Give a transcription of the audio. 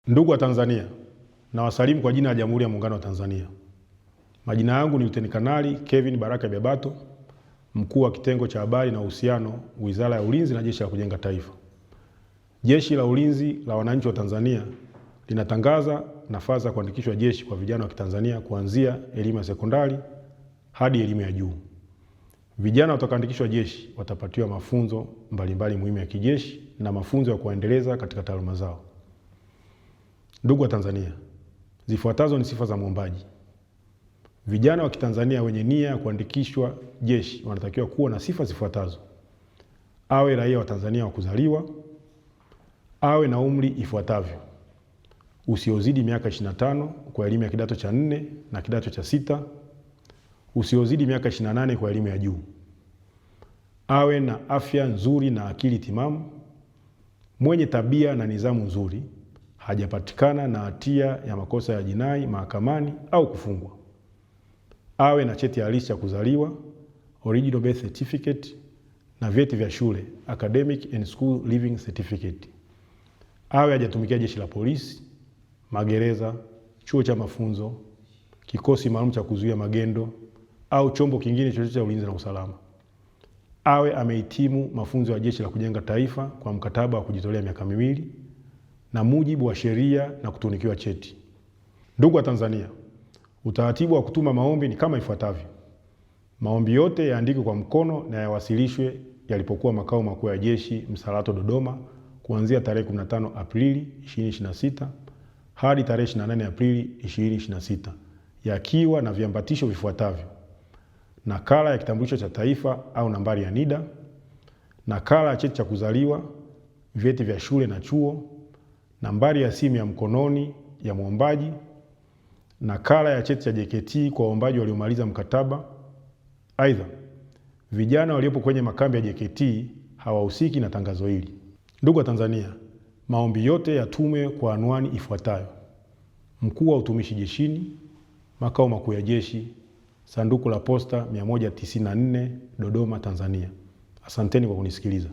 Ndugu wa Tanzania, nawasalimu kwa jina la Jamhuri ya Muungano wa Tanzania. Majina yangu ni Luteni Kanali Kevin Baraka Byabato, mkuu wa kitengo cha habari na uhusiano, Wizara ya Ulinzi na Jeshi la Kujenga Taifa. Jeshi la Ulinzi la Wananchi wa Tanzania linatangaza nafasi za kuandikishwa jeshi kwa vijana wa Kitanzania kuanzia elimu ya sekondari hadi elimu ya juu. Vijana watakaoandikishwa jeshi watapatiwa mafunzo mbalimbali muhimu ya kijeshi na mafunzo ya kuwaendeleza katika taaluma zao. Ndugu wa Tanzania, zifuatazo ni sifa za mwombaji. Vijana wa Kitanzania wenye nia ya kuandikishwa jeshi wanatakiwa kuwa na sifa zifuatazo: awe raia wa Tanzania wa kuzaliwa, awe na umri ifuatavyo: usiozidi miaka 25 kwa elimu ya kidato cha nne na kidato cha sita, usiozidi miaka 28 kwa elimu ya juu, awe na afya nzuri na akili timamu, mwenye tabia na nidhamu nzuri, hajapatikana na hatia ya makosa ya jinai mahakamani au kufungwa, awe na cheti halisi cha kuzaliwa original birth certificate na vyeti vya shule academic and school leaving certificate, awe hajatumikia jeshi la polisi, magereza, chuo cha mafunzo, kikosi maalum cha kuzuia magendo au chombo kingine chochote cha ulinzi na usalama, awe amehitimu mafunzo ya Jeshi la Kujenga Taifa kwa mkataba wa kujitolea miaka 2 na mujibu wa sheria na kutunikiwa cheti. Ndugu wa Tanzania, utaratibu wa kutuma maombi ni kama ifuatavyo. Maombi yote yaandikwe kwa mkono na yawasilishwe yalipokuwa makao makuu ya jeshi Msalato, Dodoma, kuanzia tarehe 15 Aprili 2026 hadi tarehe 28 Aprili 2026, yakiwa na viambatisho vifuatavyo: nakala ya kitambulisho cha taifa au nambari ya NIDA, nakala ya cheti cha kuzaliwa, vyeti vya shule na chuo, nambari ya simu ya mkononi ya mwombaji, nakala ya cheti cha JKT kwa waombaji waliomaliza mkataba. Aidha, vijana waliopo kwenye makambi ya JKT hawahusiki na tangazo hili. Ndugu wa Tanzania, maombi yote yatumwe kwa anwani ifuatayo: Mkuu wa Utumishi Jeshini, Makao Makuu ya Jeshi, Sanduku la Posta 194, Dodoma, Tanzania. Asanteni kwa kunisikiliza.